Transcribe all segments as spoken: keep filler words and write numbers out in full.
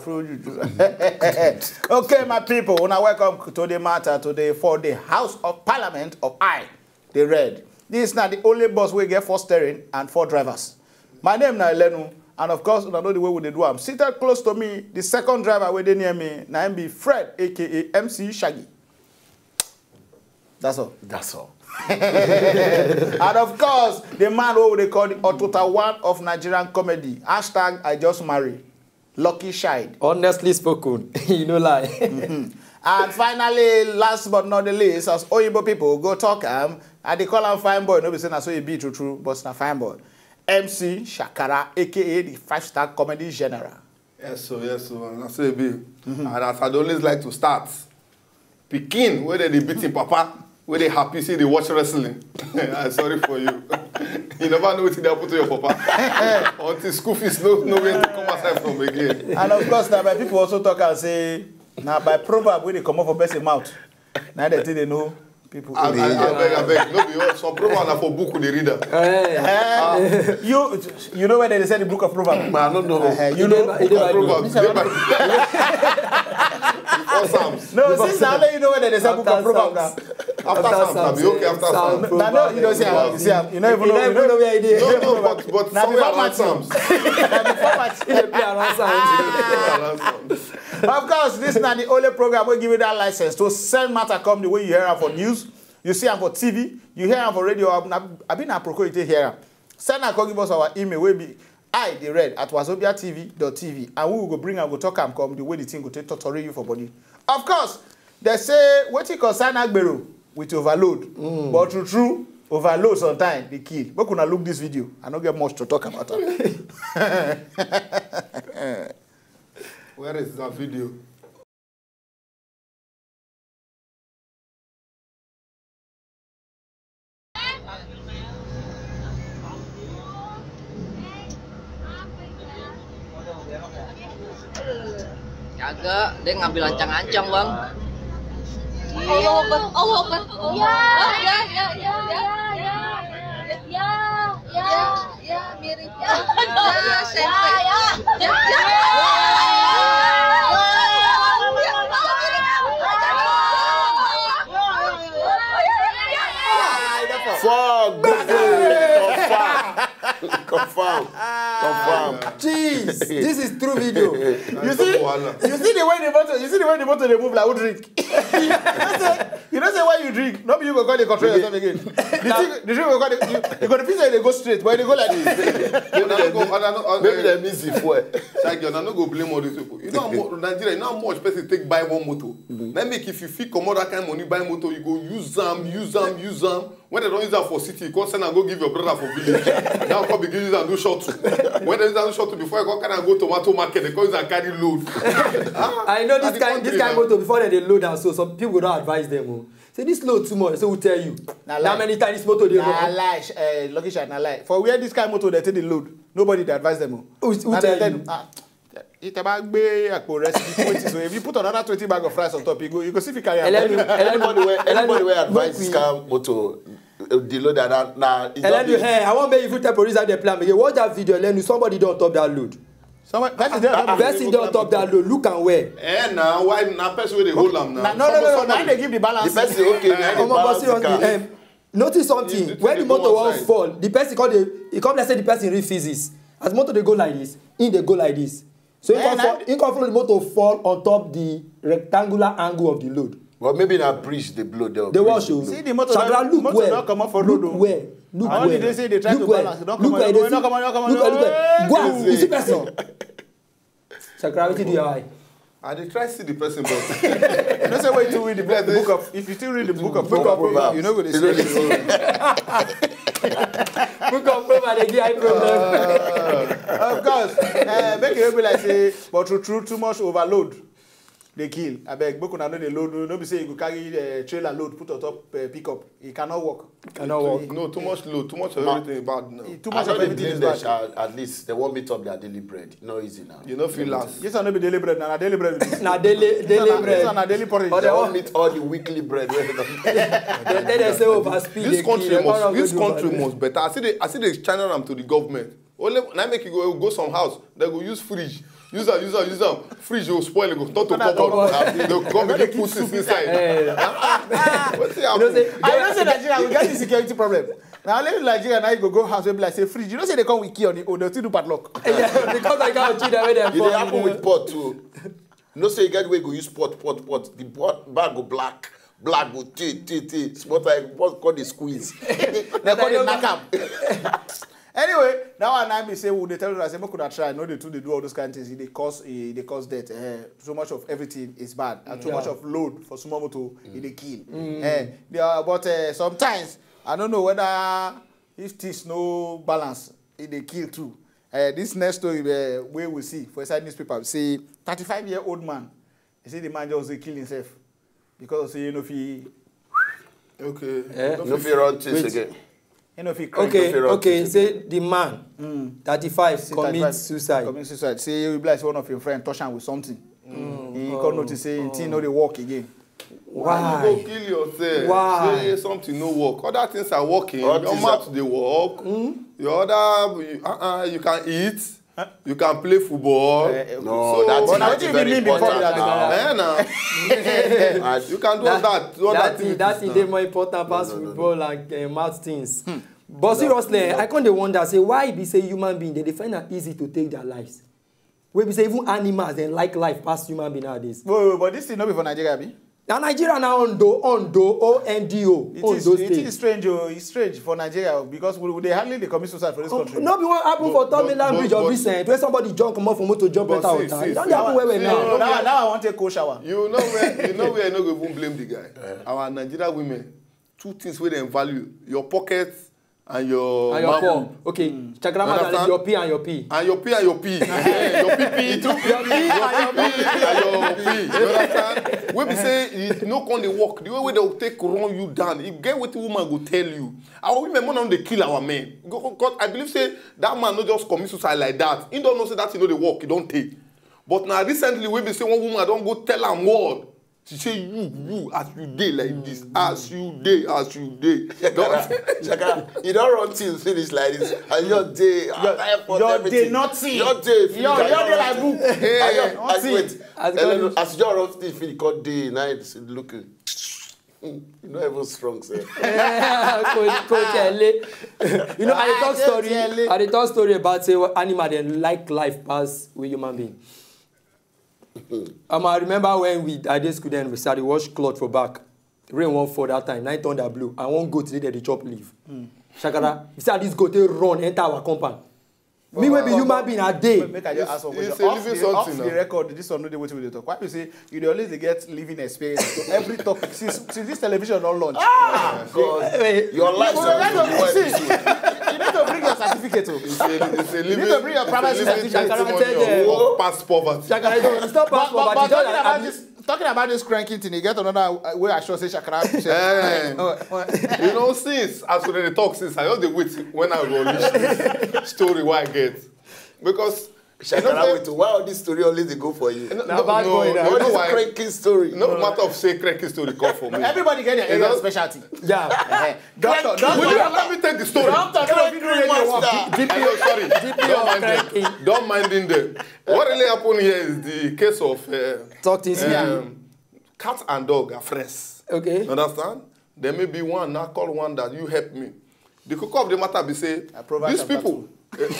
Prove juju. Okay, my people, una welcome to the matter today for the House of Parliament of I, the Red. This na the only bus wey get four steering and four drivers. My name na Elenu, and of course, una know the way we dey do am. Seated close to me, the second driver wey dey near me, na him be Fred, A K A M C Shaggy. That's all. That's all. And of course, the man who they call the Otota one of Nigerian comedy. Hashtag I just marry. Lucky Shine. Honestly spoken, you no lie. And finally, last but not the least, as Oyibo people go talk am, I dey call am fine boy, no be say na so e be true true, but na fine boy. M C Shakara, A K A the five star comedy general. Yes, so yes, so na so e be. And as I dey always like to start, pikin wey dem dey beat him papa, wey dey happy say dey watch wrestling. I sorry for you. You never know wetin dey happen to your papa until school fees no know where to come aside from again. And of course, na my people also talk and say, na by proverb wey dey comot for person mouth, na dem take dey know people. I, I, I beg, I beg. No be all. Some proverb na for book we dey read am. Eh, you, you know where they say the book of proverb? I don't know. Eh, you know, book of proverbs. Before Psalms. No, since now let you know where they say book of proverb now. After Psalms, I'll be okay. After Psalms. No, no, you don't see am. You see am. You know, even know where it is. No, no, but, but somewhere around Psalms. Before Matthew. They play around Psalms. Of course, this is not the only program we give you that license to send matter come the way you hear am for news, you see am for T V, you hear am for radio. I been a procure you take hear am. Send am come give us our email wey be I the red at wazobia T V dot T V, and we will go bring am go talk am come the way the thing go take totori you for body. Of course, they say wetin concern agbero with overload, but true true overload sometimes dey kill. Make una look this video. I no get much to talk about am. Where is that video? Kagak, dia ngambil ancang-ancang, Bang. Iya. Allah Akbar, Allah Akbar. Ya, ya, ya, ya, ya, ya, ya, ya, mirip. Ya, ya, ya, ya, ya. Fuck, confirm. Confirm. Confirm. Jeez, this is true video. You see, you see the way the motor, you see the way the motor dey move like who drink. You know say, you know say when you drink, no be you go call the control yourself again. The thing, the thing go call the, you, you go the pizza dey go straight, but e dey go like this. Maybe they miss the fuel. Shaggy, I no go blame all these people. You know how much Nigeria, you know how much person take buy one motor. Now make if you fit comot that kind money buy motor, you go use am, use am, use am. When they don't use that for city, you come send am go give your brother for village. Now come begin use am do short. When they use am do short before you come carry am go tomato market, they come use am carry load. I know this kind, this kind motor before they dey load am, so some people go don advise them. Oh, say this load too much. So who tell you? Na lie. How many times this motor dey run? Na lie, eh, Lucky Shot, na lie. For where this kind motor dey take the load, nobody dey advise them. Oh. Who, who tell you? If they gbé àpò rice with twenty, so if you put another twenty bag of rice on top, you go, you go see if you carry am. Anybody wey, anybody wey advise this kind motor, uh, the load that na, na, e don be. Hey, I wan make you fit tell police how they plan. Make you watch that video, Elenu, somebody don top that load. Somebody, person dey on top that load. Look am well. Eh, na why na person wey dey hold am na? No, no, no, no. Na dey give the balance. The person, okay, na dey balance the car. Notice something. When the motor wan fall, the person come dey, e come like say the person read physics. As motor dey go like this, him dey go like this. So he come fall, he come follow the motor fall on top the rectangular angle of the load. But maybe na bridge dey blow there. Dey wash o. See the motor, Shakara, look well. Look well. Look well. Look well. Look well. Look well. Go out. You see person. Shakara, wetin do your eye? I dey try see the person, but you know say when you read the book, book of, if you still read the book of Proverbs, you no go dey see the road. Book of Proverbs dey give eye problem. Of course, eh, make e no be like say, but true true, too much overload dey kill. Abeg, make una no dey load. No be say you go carry, eh, trailer load put on top, eh, pickup. E cannot work. E no work. No, too much load, too much of everything bad now. Too much of everything is bad. At least they wan meet up their daily bread. No easy now. You no fit last. This one no be daily bread, na, na daily bread. Na daily, daily bread. This one na daily porridge. But they wan meet all the weekly bread wey dem don. They tell them say overspeed dey kill. This country must, this country must better. I see they, I see they channel am to the government. Only na make you go, go some house, they go use fridge. Use am, use am, use am. Fridge go spoil, e go turn to cupboard. They go come begin put things inside. Eh, Wetin you know say happen? I know say Nigeria we get the security problem. Na only Nigeria na you go go house wey be like say fridge. You know say they come with key on the old, they still do padlock. Yeah, because I got children wey dem E dey happen with pot too. You know say you get way go use pot, pot, pot. The pot bag go black, black go tey, tey, tey. Small time, pot come dey squeeze. They call dey knack am. Anyway, that one I be say we dey tell una say make una try, no dey too dey do all those kind of things. E dey cause e dey cause death. Eh, too much of everything is bad, and too much of load for small motor e dey kill. Eh, yeah, but uh, sometimes I don't know whether if things no balance, e dey kill too. Uh, this next story uh, wey we see for inside newspaper say thirty-five year old man, he say the man just dey kill himself because of say you know fit Okay. Eh? No fit run things Wait. again. you know fit crack. Okay, Don't fear okay. autism. Say the man, thirty-five, commit thirty-five, suicide. Commit suicide. Say e be like say one of him friend touch am with something. He come notice say him thing no dey work again. Why you go Why? kill yourself? Why? Say something no work. Other things are working. All Your things mouth are- dey work. Your other, you, uh, uh, you can eat. You can play football. Eh, No, So- that's But na that's wetin very you mean before important that? now. Eh, na. And You can do all that. All that That thing, that is thing now. dey more important pass football and uh, math things. But seriously, I come dey wonder say why e be say human being dey dey find am easy to take their lives. Wey be say even animals dem like life pass human being nowadays. Wait, wait, but this thing no be for Nigeria, abi? Na Nigeria na Ondo, Ondo, O N D O, It is Ondo it is State. strange o. It's strange for Nigeria o, because we we dey hardly dey commit suicide for this country. No be one happen for But- Third Mainland but- Bridge of but- Vincent wey somebody jump comot for motor jump But enter see, water. see, E don see. dey happen well well See, now. No, that, that one take cold shower. You know where you know where you no go even blame the guy. Our Nigerian women, two things wey dem value: your pocket and your And your manhood. poor. Okay, Chakrama Understand? your P and your P. And your P and your P. Eh, your P P. Your P and your P. And your P. You understand? Wey be say e no come dey work. The way wey dem take run you down, e get wetin woman go tell you. Our women, more now dey kill our men. Because I believe say that man no just commit suicide like that. He don know say that thing no dey work. He don take. But na recently wey be say one woman don go tell am word. She say you, you as you dey like this, as you dey, as you dey. Don Shakara, you don run things finish like this, and your day, Your- your day nothing. Your day, Your your day like book. Hey, As nothing. wait, As Elenu, God- as you don run things finish, come dey now, it's looking. You no even strong sef. Coach, Coach Ele. You know, I dey talk Ah, story. Coach Ele. I dey talk story about say animal dem like life pass we human being. Um, I remember when we I dey school then we started wash cloth for back. Rain wan fall that time. Night thunder blow. I wan goat dey there dey chop leaf. Shakara, you see how this goat take run enter our compound. Me wey be human being, I dey. Make I just ask one It's- question. it's a Off living the, something off the now. record, this one no dey wetin we dey talk. Why be say you dey always dey get living experience? So every topic since since this television don launch. God, Wait, your you life go- don you go- be see, this way. You need to bring your certificate o. It's a, it's a living, need to bring your it's a privacy living certificate. testimony of past poverty. Shakara, you don't stop But, pass but, poverty. but Just talking like about abi- this, talking about this cranking thing, you get another uh, way I sure say Shakara. Eh. Oh, oh. You know, since as we dey talk since, I just dey wait when I go unleash this story wey I get. Because you know Shakara, say- wait, why all this story always dey go for you? No, Na bad boy na. You All know this why? Cranking story. No matter of say cranking story come for me. Everybody get their You area know- specialty. Yeah. Eh, Doctor, Will you doctor, allow me take the story? doctor, no fit do radio work. Master. D P O, Hello, sorry. D P O Don't mind cranking. him. Don't mind him there. What really happened here is the case of uh, Talk things here. um, cat and dog are friends. Okay. You understand? There may be one now call one that you help me. The cocoa of the matter be say Uh, Proverbs these chapter people. This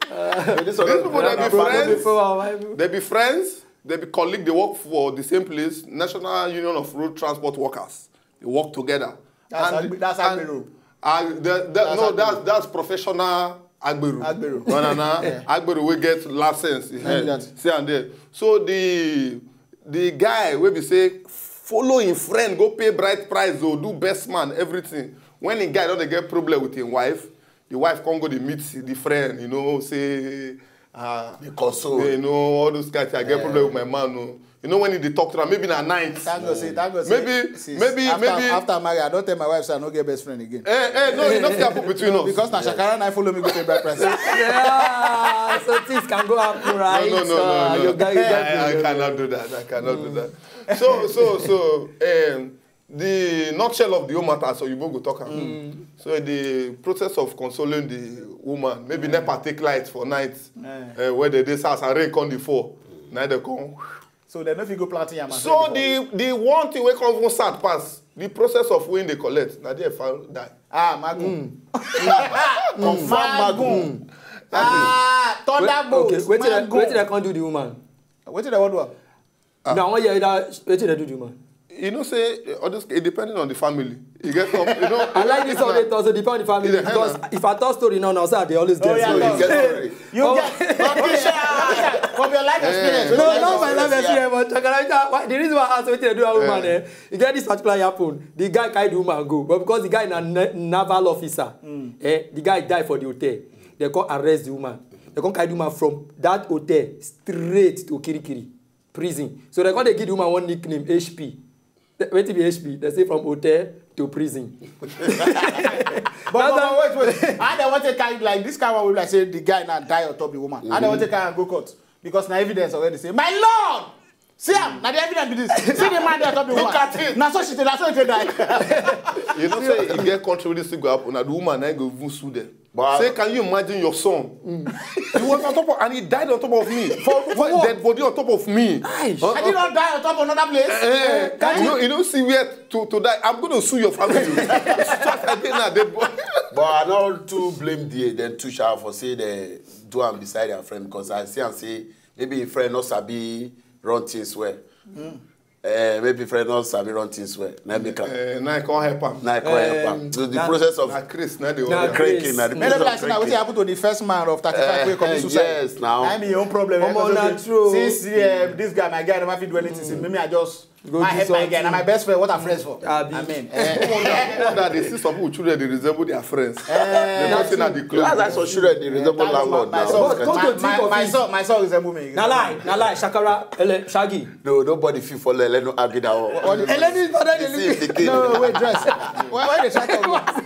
one These no people that be be friends. Before our Bible. They be friends. They be colleague. They work for the same place. National Union of Road Transport Workers. They work together. That's And- Agbe- that's and- Agbero. Ah, the, the, That's no, Agbero. That's that's professional Agbero. Agbero. No, no, no. Yeah. Agbero will get license. Like that. See and there. So the the guy wey be say follow him friend go pay bright price o, do best man everything. When the guy don dey get problem with him wife, the wife come go dey meet the friend, you know, say ah, Dey console. you know, all those guys. I get problem with my man o. You know when he dey talk to am, maybe na night. Thank God say, thank God say, Maybe- since maybe- after, maybe- after marriage, I don tell my wife say I no get best friend again. Eh, eh, no, e no fit happen between us. Because na Shakara na follow me go pay bride price. Yeah, so things can go happen, right? No, no, no, Uh, no, no. you got- you got- I, I you got- cannot do that. I cannot do that. So, so, so, um, The nutshell of the whole matter, so you go talk am. So the process of consoling the woman, maybe NEPA take light for night, uh, where the day start and rain come dey fall. Now they come. So they no fit go planting yam. So the the one thing wey come even sad pass, the process of when they collect, na there fowl die. Ah, magun. Confirm magun. Ah, thunderbolt. Okay, wetin I- Magun. Wetin I come do the woman? Wetin they wan do am? Now I wan hear that wetin I do the woman. You know say, uh, all this, it depending on the family. You get some, you know. I like this one dey talk, so depend on the family, Yeah, because if I tell story now, now say I dey always get Oh, yeah, story. You get story. You get Patricia. From your life experience. No, wetin not my you life say? Experience, but Chakarita, why- the reason why I ask wetin I do a woman, Yeah. Eh, you get this particular happen. The guy carry the woman go, but because the guy na na- naval officer, eh, the guy die for the hotel. They come arrest the woman. They come carry the woman from that hotel straight to Kirikiri prison. So they come dey give the woman one nickname, H P. Wetin be H P? They say from hotel to prison. But, but, but wait, wait. I don't want to carry like this kind of way, like say the guy now die on top the woman. I don't want to carry and go court because na evidence already say, my lord, see am, na the evidence be this. See the man dey on top the woman. Look at it. Na so she dey, na so she dey die. You know say you get country wey this thing go happen, na the woman na go even sue them. But- Say, can you imagine your son? He was on top of, and he died on top of me. For, for dead body on top of me. I did not die on top of another place. Eh, you know, you don't see where to, to die. I'm going to sue your family. Just like they now, dead body. But I no too blame the then two shower for say they do am beside their friend because I see and say maybe a friend not sabi run things well. Eh, maybe friend not sabi run things well. Na make am. Eh, na I come help am. Na I come help am. Um, So the na- process of Na Chris, na the Na one. Chris. Cranking, na the Many process like of say na wetin cranking. Happen to the first man of thirty-five wey commit Eh, suicide. yes, now. Na be your own problem. Omo, Because, na okay, true. Since uh, this guy, my guy, never fit do anything. Since maybe I just Go my do help my guy. something. Na my best friend. What a friends for. Abi. I mean, No wonder, no wonder they see some people children they resemble their friends. Eh, They not say na the clothes. That's why some children they resemble That was landlord my, my now. son. But come My, to think my, of my it. son, my son resemble me. Na lie, na lie, Shakara, ele, Shaggy. No, nobody feel for let no argue that one. What the- Eleni father dey You see look. the kid. No, wait, dress. Why, why they try to?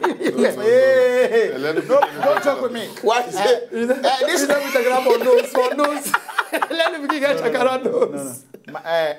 Hey, hey, hey. Don't, don't joke with me. Why is it? Eh, this is not Shakara for nose, for nose. Let me begin get Shakara nose. My, eh,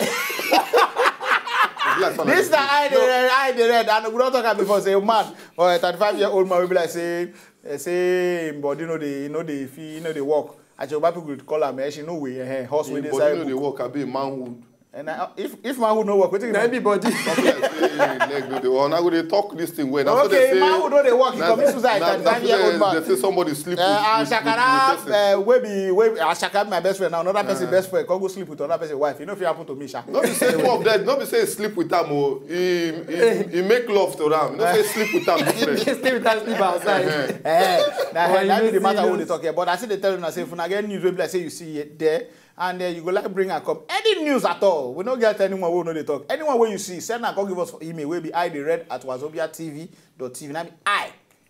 Like some this of na eye dey red, eye dey red. And we don talk am before. Say man, or a thirty-five year old man will be like say, eh, say him body no dey, no dey feel, no dey work. Actually, Oba people call am, eh, she no way, eh, horse wey Him dey body side no dey book. Work, abi him manhood. And I, if if manhood no work, wetin Na remain? Everybody. Like say him leg no dey work. Now go dey talk this thing well. Na so Okay, they say, manhood no dey work. He na- commit suicide. na- na so Thirty-five year old they, man. they say somebody sleep with, Uh, with, with, with, with Ashakara, person. Uh, wey be wey Ashakara be my best friend now. Another person best friend come go sleep with another person wife. E no fit happen to me, sha. No be say two of them. No be say he sleep with am o. He, he, he make love to am. No say sleep with am different. Stay with us, sleep outside. Eh, na Why na you be the no matter see wey dey those? Talk here. But I see the tell una say if una get news wey be like say you see it there, and uh, you go like bring am come. Any news at all, we no get anyone wey we no dey talk. Anyone wey you see, send am come give us for email wey be I dey read at wazobia T V dot T V. Na me I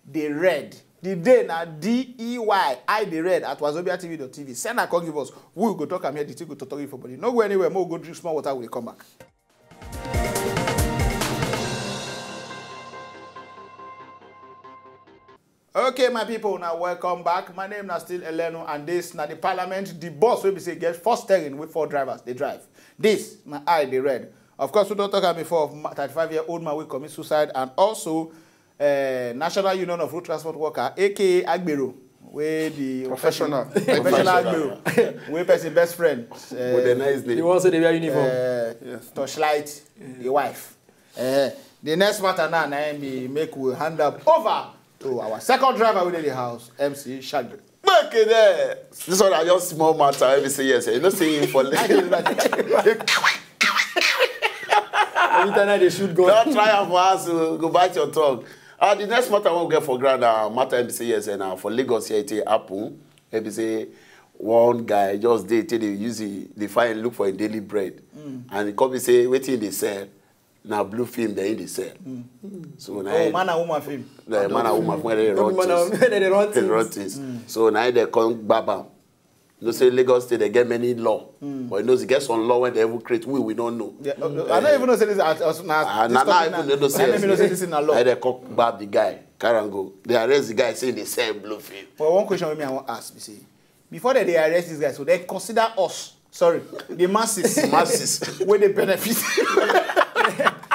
dey read. The day na D E Y, I dey read at wazobia T V dot T V. Send am come give us. We go talk am here, the thing go totori for body. No go anywhere, make we go drink small water, we dey come back. Okay, my people, now welcome back. My name na still Elenu, and this na the parliament, the boss wey be say get first steering with four drivers dey drive. This na I dey read. Of course, we don talk am before of ma- thirty-five year old man wey commit suicide, and also uh, National Union of Road Transport Worker, aka Agbero, wey the Professional. professional Agbero, wey person best friend, uh, With a nice The name. ones wey dey wear uniform. uh, torchlight the wife. Uh, the next matter now, na im be make we hand am over to our second driver wey dey the house, M C Shaggy. Make it there. This one I just small matter. Every say yes. You know say him for Every time I dey shoot gun. Don't try am for us. Uh, go bite your tongue. Uh, the next matter we get for ground. Uh, matter M C yes and uh, for Lagos here it happen. Maybe say one guy just dey take dey use the, the fine look for a daily bread, and he come be say wetin dey sell na blue film dem dey sell. So na Oh, him- man and woman film. the man and woman when they No run be man things. and- they dey run They run things. Things. So now they come gbab am. You know say Lagos State they get many law, but you know they get some law when they even create we we don't know. Yeah, uh, I don't even know say this as, as na Ah, this na- na topic even na- they don't say I don't even know say yes. This is na law. Now they come gbab the guy, carry am go. They arrest the guy saying they sell blue film. But one question wey me I wan ask be say, before they dey arrest these guys, so they consider us, sorry, the masses, Masses. wey dey benefit.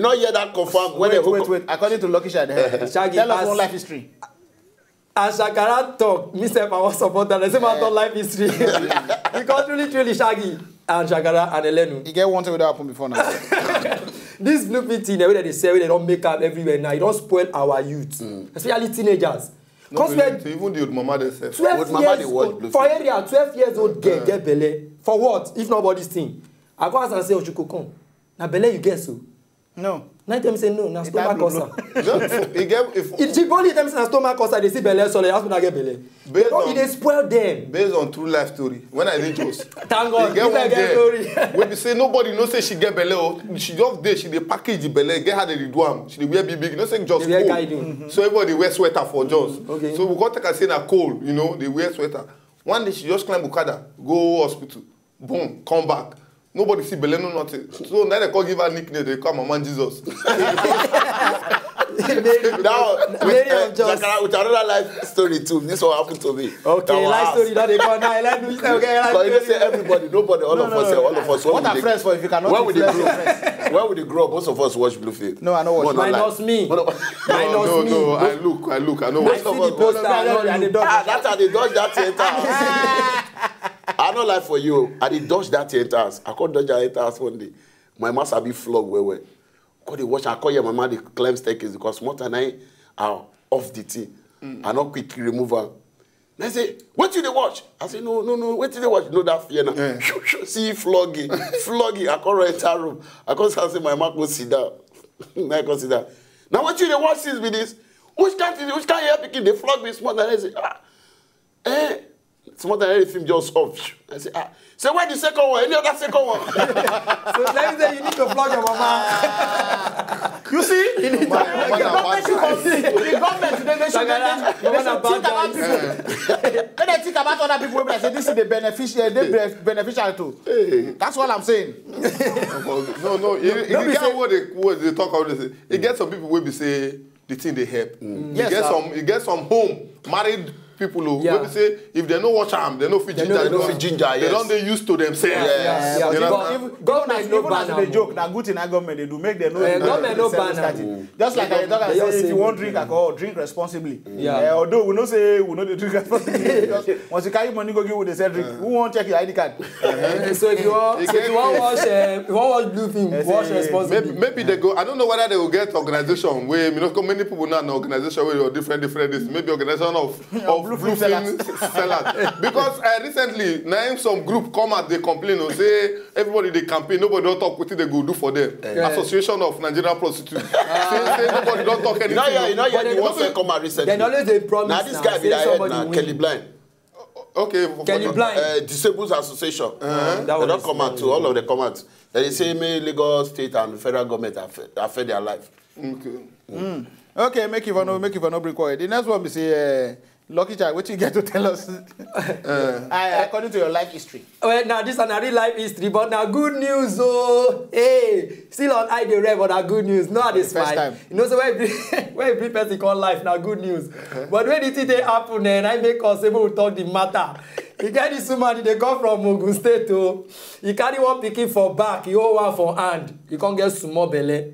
you not hear that confirm when Wait, they hook wait, up. Wait. According to Lucky Shade, eh, Shaggy, tell us as- one life history. As Shakara talk, me sef I wan support am. Dem say my talk life history. Because truly, truly, Shaggy and Shakara and Elenu. You get one thing wey don happen before now. This blue pill thing wey dem dey sell, wey dem don make am everywhere now, e don spoil our youth, especially teenagers. Come swear, Even the old mama dey sell. twelve Old mama dey years watch old, blue for film. Area, twelve years old girl get belle. For what? If not all this thing, I go ask am say, "Ojuko, come. Na belle you get so?" No. Na him tell me say no, na stomach blue ulcer. Just, e get if If she only tell me say na stomach ulcer, dey see belle, so the hospital get belle. Based No, on- e dey spoil them. Based on true life story, when I dey Jos, Thank God, e get this one I get girl story. Wey be say nobody know say she get belle o. She just dey, she dey package the belle, get how they dey do am. She dey wear big big. You know say Jos Dey wear cold. guiding. So everybody wear sweater for Jos. Okay. So we come take am say na cold, you know, they wear sweater. One day she just climb okada, go hospital, boom, come back. Nobody see belle, no nothing. So now they come give her nickname, they call Mama Jesus. Now, with, Mary uh, of Jos. Jakara, with another life story too. This one happened to me. Okay, Now, life I story don dey come now. Let me say, okay, life But you know story. Say everybody, nobody, all of us, all of us. When What we are dey- friends for if you cannot When we be dey friends grow, with friends? When we dey grow, most of us watch blue film. No, I no watch. More than Minus like- me. More than- Minus no, me. No, I look, I look, I know. I What see the poster. I dey dodge. Ah, that I dey dodge that enter house. I no lie for you. I dey dodge that enter house. I come dodge that enter house one day. My master be flog well well. Come dey watch, I come hear my mama dey climb staircase because small time na I off the thing. I no quick remove am. I say, "Wetin you dey watch?" I say, "No, no, no, wetin you dey watch?" You know that fear now. Yeah. Shoo, shoo, see flogging, flogging. I come enter room. I come say my mama go sit down. Na I come sit down. "Now wetin you dey watch since be this? Which kind thing, which kind of pikin dey flog me small time?" I say, "Ah, eh." Small time, the film just off. I say, "Ah." Say, "Where the second one? Any other second one?" So let me say you need to flog your mama. You see, the Mama, mama, government should, the government should, they should, they, they, they should think about people. When they think about other people, they say this is the beneficial, the be- beneficial too. That's what I'm saying. No, no, you, No, you be get say- what they, what they talk about this. You get some people wey be say the thing dey help. You Yes, get sir. some, you get some home married people who Yeah. wey be say if they no watch am, they no fit They ginger. no- They no fit ginger, They yes. don dey used to themselves. Yeah, yeah. You know? Even, government Even no even ban as am they o. Joke, na good thing that government they do make them know. Eh, They government no they ban start am. It. Just like I talk, I They just say if say you want no. Drink alcohol, drink responsibly. Yeah. Eh, although we know say we know they drink responsibly. Just once you carry money go give, we dey sell drink. Who want check your I D card? Eh, so if you want, It so if get you want crazy. Watch, uh, if you want watch blue film, Eh, watch say, responsibly. Maybe, maybe they go. I don't know whether they will get organization where, you know, many people now in organization where you're different, different. This maybe organization of of Blue blue film film sellers. Because uh, recently, now some group come out they complain or say everybody they campaign, nobody don't talk what they go do for them. Yeah. Association of Nigerian prostitutes. Say, say nobody don't talk anything. You know, yeah, you know, yeah, But the they one no- wey come out recently. They always dey promise Now this now, guy be say that head somebody now, win. Kelly Blind. Okay, for, Kelly for, Blind. Uh, Disabled Association. That They one don't is come out too. All of them come out. They say may Lagos State and federal government affect, affect their life. Okay. Okay, make it for no, make it for no break away. The next one we say, uh, Lucky Child, what you get to tell us? Uh, according to your life history. Well, now this is a real life history, but now good news, oh, hey, still on I dey rev, but now good news. No, I dey the first smile. Time. You know, so when every, when every person call life, now good news. But when the thing they happen, then I make us able to talk the matter. You get this woman, they come from Ogun State, oh, you carry one pikin for back, you hold one for hand, you can't get small belle.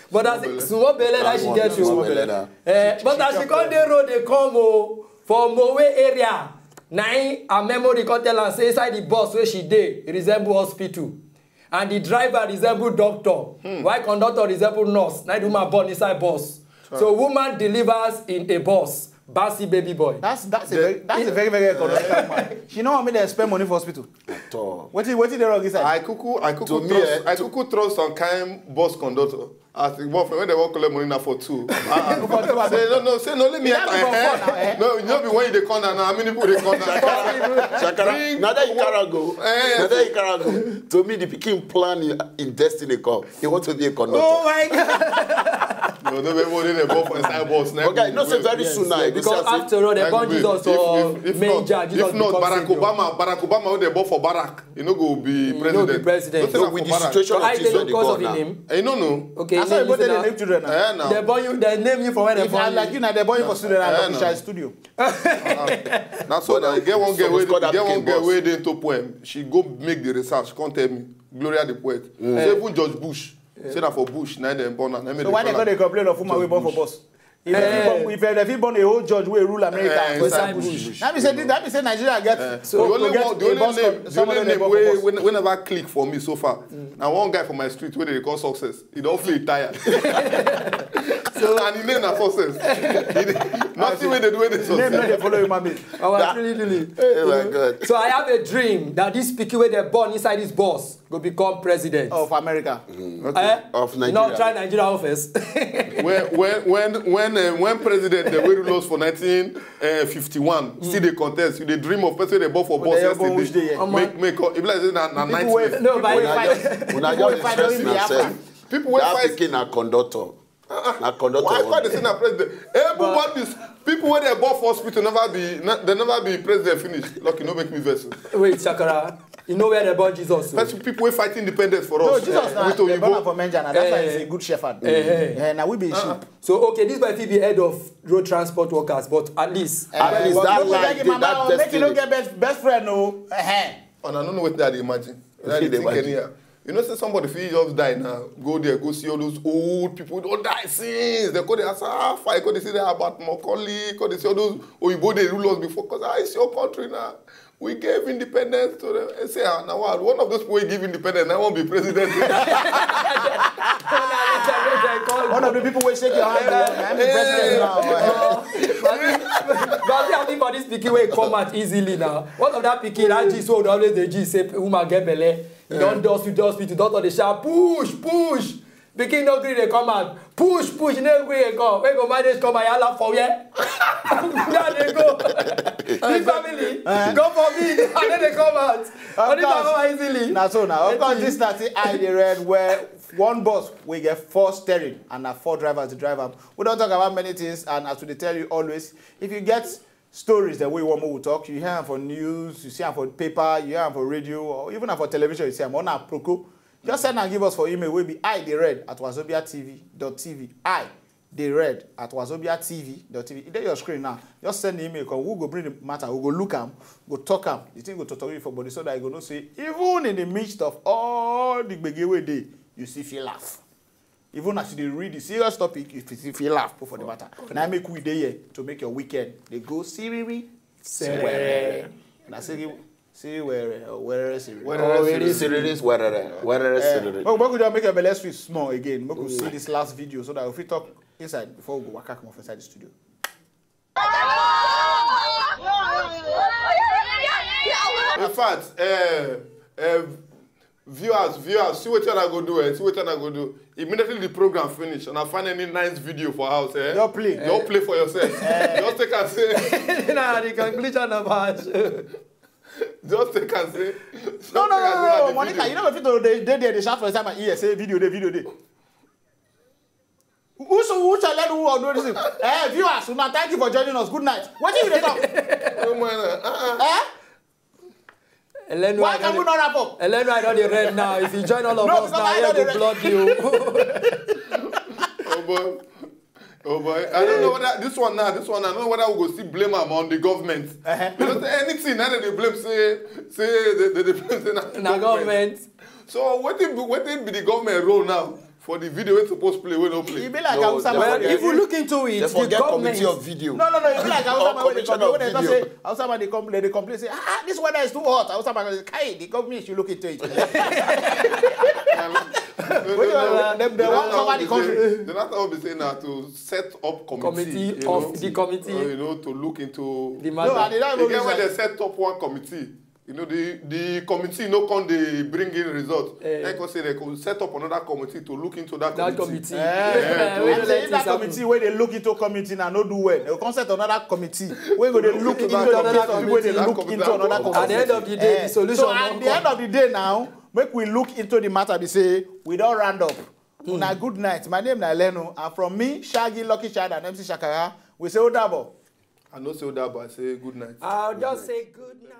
But as small belle that she One get small you. belle now. Eh, but as she come dey road, they come, oh, for Mowe area. Na him her memory come tell am say inside the bus where she dey, e resemble hospital. And the driver resemble doctor. Why conductor resemble nurse? Na the woman born inside bus. So woman delivers in a bus. Basi baby boy. That's that's a very that's a very very economical man. She no want me to spend money for hospital. At all. What is what is the wrong inside? I cuckoo I cuckoo To me, trust eh, I to cuckoo trust some kind bus conductor. As the boyfriend when they want collect money now for two. Uh-uh. For two, say no no say no let me That be for fun now, eh? No you know be when you dey come down now how many people dey come down. Shakara. Bring Now that you carry go. Eh, Now that you carry go. To me, the pikin plan in, in destiny come. He want to be a conductor. Oh my God. No, no, everybody they bought for inside boss. Okay, you know say very soon now, you go Because see as if after all, they Like, born wait, Jesus if- for if- if manger, not- Jesus if not become Barack Savior. Obama, Barack Obama, wey they bought for Barack, you know go be Mm, president. No be president. Nothing So like with for the Barack. situation So of I things dey wey dey because go of now. him. Eh, you no know. Okay, That's how name you go is take now. dey name children now. Eh, now. They born you, they name you for where they If born I you. like you now, they born you for student and Eh, official no. studio. That's all. But I get one girl from wey school that get one became girl boss. wey dey into poem. She go make the research. She come tell me Gloria the poet. Say even George Bush. Say that for Bush, na dem born am. So why they go dey complain of woman wey born for bus? If they fit born- if they fit born a whole judge wey rule America Eh, for inside inside bush. Bush. That mean say that mean say Nigeria get Eh, So the only get one, the a only bus name, for- the someone only wey name born for wey, bus. wey, wey never click for me so far. Now one guy for my street wey they call success. He don't feel tired. So and he name na success. He dey- Nothing wey they do wey they Name no success. dey follow human being. Oh, I That- really, really. Oh my God. So I have a dream that this pikin wey they born inside this bus go become president. Of America. Eh? Of You know, Nigeria. Try Nigeria office. When when when when uh, when president the way rule us for nineteen fifty-one still dey contest you dey dream of person wey dey born for bus They yesterday born which day, yeah. Make make up e be like say na na People wey nightmare. No, people but wey I- fight Una people wey just fight stress during the yourself. Biafra. People wey That fight pikin na conductor. Na conductor. Why why dey say na president? Everybody's people wey dey born for hospital never be ne- they never be president finish. Lucky no make me vex. O. Wait, Shakara. You know where they born Jesus? So. Person people wey fight independence for No, us. Jesus na With they born am Oyibo. for Menja na that's why he's a Eh. good shepherd. Eh, eh. Eh, na we be sheep. So okay, this boy fit be head of road transport workers, but at least Eh, At least but that no go line beg him dey- about that make you no destiny. get best best friend o. Eh. And I don't know what that imagine. That Wetin dey dey think imagine? anyhow. You know, say somebody fit just die now, go there, go see all those old people don't die since. They go there, say, ah, fine, go they see that about Macaulay, go they see all those Oyibo they rule us before, because ah, it's your country now. We gave independence to them. They say, ah, now what? One of those people wey give independence, now won't be president. One of the people wey shake your hand, eh, I'm the president now. But I think for this pikin wey come out easily now. What of that pikin that G so always dey G say woman get belle. You don do hospital, hospital, doctor dey shout push, push. Pikin no gree dey come out. Push, push, no gree dey come. Wey go manage come out, yala for where? Where dey go? Big family, go for me. I no dey come out. Only course. Come out easily. Na so now. Of course, Wetin? This na still I dey read where one bus wey get four steering and na four drivers dey drive am. We don talk about many things and as we dey tell you always, if you get stories that we want more talk, you hear am for news, you see am for paper, you hear am for radio, or even am for television, you see am on our proko. Just send and give us for email. Will be I dey read at wazobia T V dot T V. I dey read at wazobia T V dot T V. E dey your screen now. Just send the email come. We go bring the matter. We go look am. Go talk am. The thing go talk you for body so that you go know say even in the midst of all the gbege wey dey, you still feel laugh. Even as you dey read the serious topic, you fit fit laugh put for the matter. Na make we dey here to make your weekend dey go siriri. Sere. Na siriri siriri were or were siriri. Were Oh, it siriri. Is siriri, were, were Eh, siriri. Make make we just make your belle sweet small again. Make we see this last video so that we fit talk inside before we go waka comot for inside the studio. In fact, uh, uh, viewers, viewers, see what I go do, eh? See what I go do. Immediately the program finish, and I find any nice video for house, eh? Don't play. Don't play for yourself. Just take and say. Nah, the conclusion of our show. Just take and say. No, no, no, no, no, Monica, you know if you dey dey there, they shout for inside my ear, say video dey, video dey. Who so who shall let who or do this thing? Eh, viewers, una thank you for joining us. Good night. What do you dey talk? No man, uh-uh. Eh? Elenu Why I can we don not wrap up? Elenu I don dey red now. If you join all of No, us because now, I here don dey go red. block you. Oh boy. Oh boy. I don't know whether this one now, this one, I don't know whether we go still blame am on the government. Uh-huh. Because anything now that they blame say say they, they, they blame say na Na government. So what if what if be the government role now for the video wey suppose play wey no play? E be like No, Hausa man Well, wey dey if you look into it, They the forget committee government of video. No, no, no. E be like Hausa Or man wey dey commission complain. of Wey dem talk video. say Hausa man dey complain, dey complain say, ah, this weather is too hot. Hausa man go say, kai, the government should look into it. Wetin dem dem wan cover the country. The last time we say na to set up committee, Committee you of know, the committee. uh, you know, to look into. The No, I matter. dey not You even get when they reason. Set up one committee. You know, the the committee no come dey bring in result. Eh. They come say they go set up another committee to look into that, That committee. Committee. Eh, Wey I no say let if that things happen. Committee wey dey look into committee na no do well, dem go come set another committee wey go dey look into the Another case of people wey dey Committee. Look into another committee. At the end of the day, Eh, the solution so don at the come. End of the day now, make we look into the matter be say we don round up. Una good night. My name na Lenu, and from me, Shaggy, Lucky Child, and M C Shakara, we say ó dàbọ̀. I no say that, but I say good night. I'll just say good night.